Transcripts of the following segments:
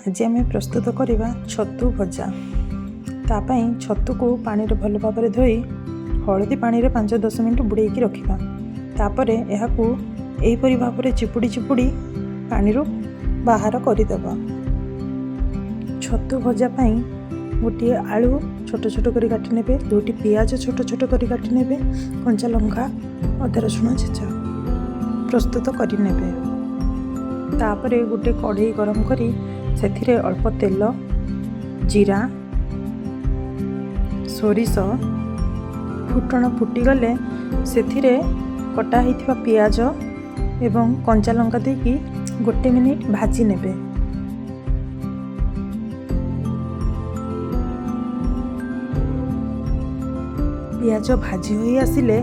ଆଜି ଆମେ ପ୍ରସ୍ତୁତ କରିବା ଛତୁ ଭଜା। ତା ପାଇଁ ଛତୁକୁ ପାଣିରେ ଭଲ ଭାବରେ ଧୋଇ ହଳଦୀ ପାଣିରେ 5-10 ମିନିଟ୍ ବୁଡ଼େଇକି ରଖିବା। ତାପରେ ଏହାକୁ ଏହିପରି ଭାବରେ ଚିପୁଡ଼ି ଚିପୁଡ଼ି ପାଣିରୁ ବାହାର କରିଦେବା। ଛତୁ ଭଜା ପାଇଁ ଗୋଟିଏ ଆଳୁ ଛୋଟ ଛୋଟ କରି କାଟି ନେବେ, 2ଟି ପିଆଜ ଛୋଟ ଛୋଟ କରି କାଟି ନେବେ, କଞ୍ଚା ଲଙ୍କା, ଅଦା ରସୁଣ ଛେଚା ପ୍ରସ୍ତୁତ କରିନେବେ। ତାପରେ ଗୋଟେ କଢ଼େଇ ଗରମ କରି ସେଥିରେ ଅଳ୍ପ ତେଲ, ଜିରା, ସୋରିଷ, ଫୁଟଣ ଫୁଟିଗଲେ ସେଥିରେ କଟା ହୋଇଥିବା ପିଆଜ ଏବଂ କଞ୍ଚା ଲଙ୍କା ଦେଇକି 1 ମିନିଟ୍ ଭାଜି ନେବେ। ପିଆଜ ଭାଜି ହୋଇ ଆସିଲେ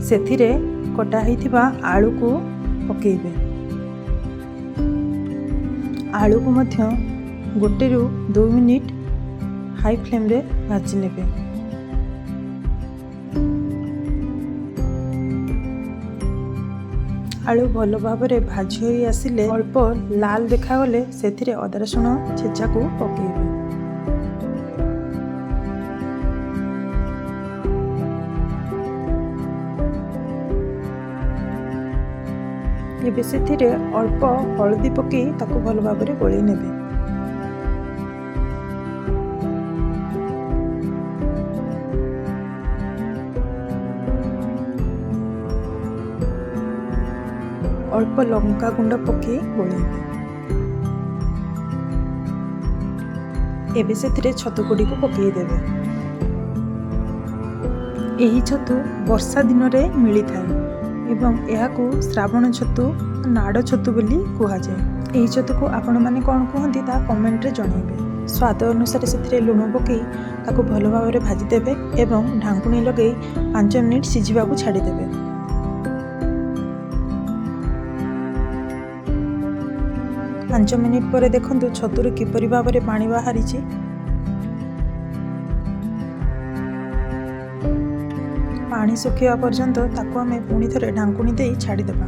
ସେଥିରେ କଟା ହୋଇଥିବା ଆଳୁକୁ ପକାଇବେ। ଆଳୁକୁ ମଧ୍ୟ 1ରୁ 2 ମିନିଟ୍ ହାଇ ଫ୍ଲେମ୍ରେ ଭାଜି ନେବେ। ଆଳୁ ଭଲ ଭାବରେ ଭାଜି ହୋଇ ଆସିଲେ, ଅଳ୍ପ ଲାଲ ଦେଖାଗଲେ ସେଥିରେ ଅଦା ରସୁଣ ଛେଚାକୁ ପକାଇବେ। ଏବେ ସେଥିରେ ଅଳ୍ପ ହଳଦୀ ପକାଇ ତାକୁ ଭଲ ଭାବରେ ଗୋଳେଇ ନେବେ। ଅଳ୍ପ ଲଙ୍କା ଗୁଣ୍ଡ ପକାଇ ଗୋଳେଇବେ। ଏବେ ସେଥିରେ ଛତୁ ଗୁଡ଼ିକୁ ପକାଇ ଦେବେ। ଏହି ଛତୁ ବର୍ଷା ଦିନରେ ମିଳିଥାଏ ଏବଂ ଏହାକୁ ଶ୍ରାବଣ ଛତୁ, ନାଡ଼ ଛତୁ ବୋଲି କୁହାଯାଏ। ଏହି ଛତୁକୁ ଆପଣମାନେ କ'ଣ କୁହନ୍ତି, ତାହା କମେଣ୍ଟରେ ଜଣାଇବେ। ସ୍ୱାଦ ଅନୁସାରେ ସେଥିରେ ଲୁଣ ପକାଇ ତାକୁ ଭଲ ଭାବରେ ଭାଜିଦେବେ ଏବଂ ଢାଙ୍କୁଣୀ ଲଗାଇ 5 ମିନିଟ୍ ସିଝିବାକୁ ଛାଡ଼ିଦେବେ। 5 ମିନିଟ୍ ପରେ ଦେଖନ୍ତୁ ଛତୁରୁ କିପରି ଭାବରେ ପାଣି ବାହାରିଛି। ପାଣି ଶୁଖିବା ପର୍ଯ୍ୟନ୍ତ ତାକୁ ଆମେ ପୁଣି ଥରେ ଢାଙ୍କୁଣୀ ଦେଇ ଛାଡ଼ିଦେବା।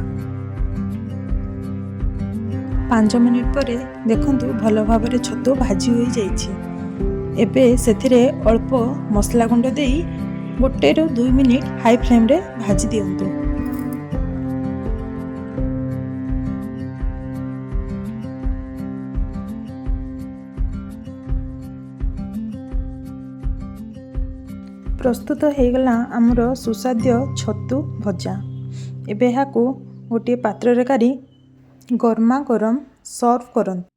5 ମିନିଟ୍ ପରେ ଦେଖନ୍ତୁ, ଭଲ ଭାବରେ ଛତୁ ଭାଜି ହୋଇଯାଇଛି। ଏବେ ସେଥିରେ ଅଳ୍ପ ମସଲା ଗୁଣ୍ଡ ଦେଇ 1ରୁ 2 ମିନିଟ୍ ହାଇ ଫ୍ଲେମ୍ରେ ଭାଜି ଦିଅନ୍ତୁ। ପ୍ରସ୍ତୁତ ହେଇଗଲା ଆମର ସୁସ୍ୱାଦ୍ୟ ଛତୁ ଭଜା। ଏବେ ଏହାକୁ ଗୋଟିଏ ପାତ୍ରରେ କାଢ଼ି ଗରମା ଗରମ ସର୍ଭ କରନ୍ତୁ।